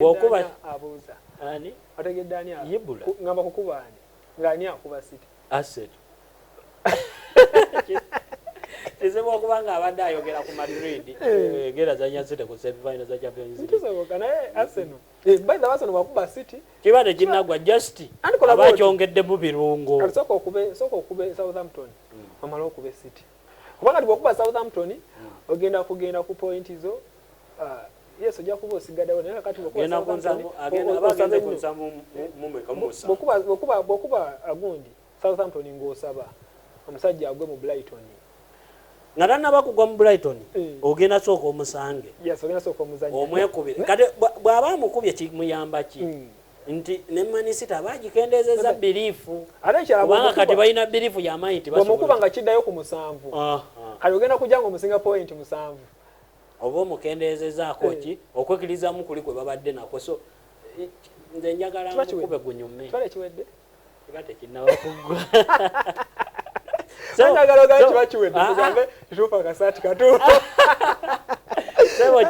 Bw'okuba Abuuza. Ani? Otegedde ani? Yibula. Ngamba kukuba ani, ng'ani akuba City? Arsenal. Kizibu okuba nga abadde ayogera ku Madrid egera zanya City ku semifinal za Champions League. Kisoboka, naye Arsenal, by the way, Arsenal bakuba City. Kiba tekinnagwa, just Anti kola aba bw'oti. akyongeddemu birungo. Kati sooka okube Southampton, omale okube City, kubanga kati bw'okuba Southampton ogenda kugenda ku point zo. Yes, ojja kuba osigaddewo, naye kakati bw'okuba Agenda Southampton, agenda aba osabe agenze nnyo. ku nsamu mumeka musanvu. Bw'okuba agundi Southampton ng'osaba omusajja agwe mu Brighton. Nga tannaba kugwa mu Brighton, ogenda sooka omusange. Yes, ogenda sooka omuzannya. Omwekubire. Kati bw'aba amukubye kimuyamba ki? Nti ne Man City aba agikendezeza belief. Ate ekirala, kubanga kati balina belief y'amaanyi nti bw'omukuba basobola nga kiddayo ku 7, kati ogenda kujja nga omusinga point 7. Oba omukendeezezaako ki okwekirizamu kuli kwe babadde nakwo. So nze njagala Kiba kiwedde. mukube gunyume. Kitwale ekiwedde. Kiba tekinnaba kuggwa. Njagala ogambe kiba kiwedde, tugambe kituufu, akasaati katuufu. Sebo.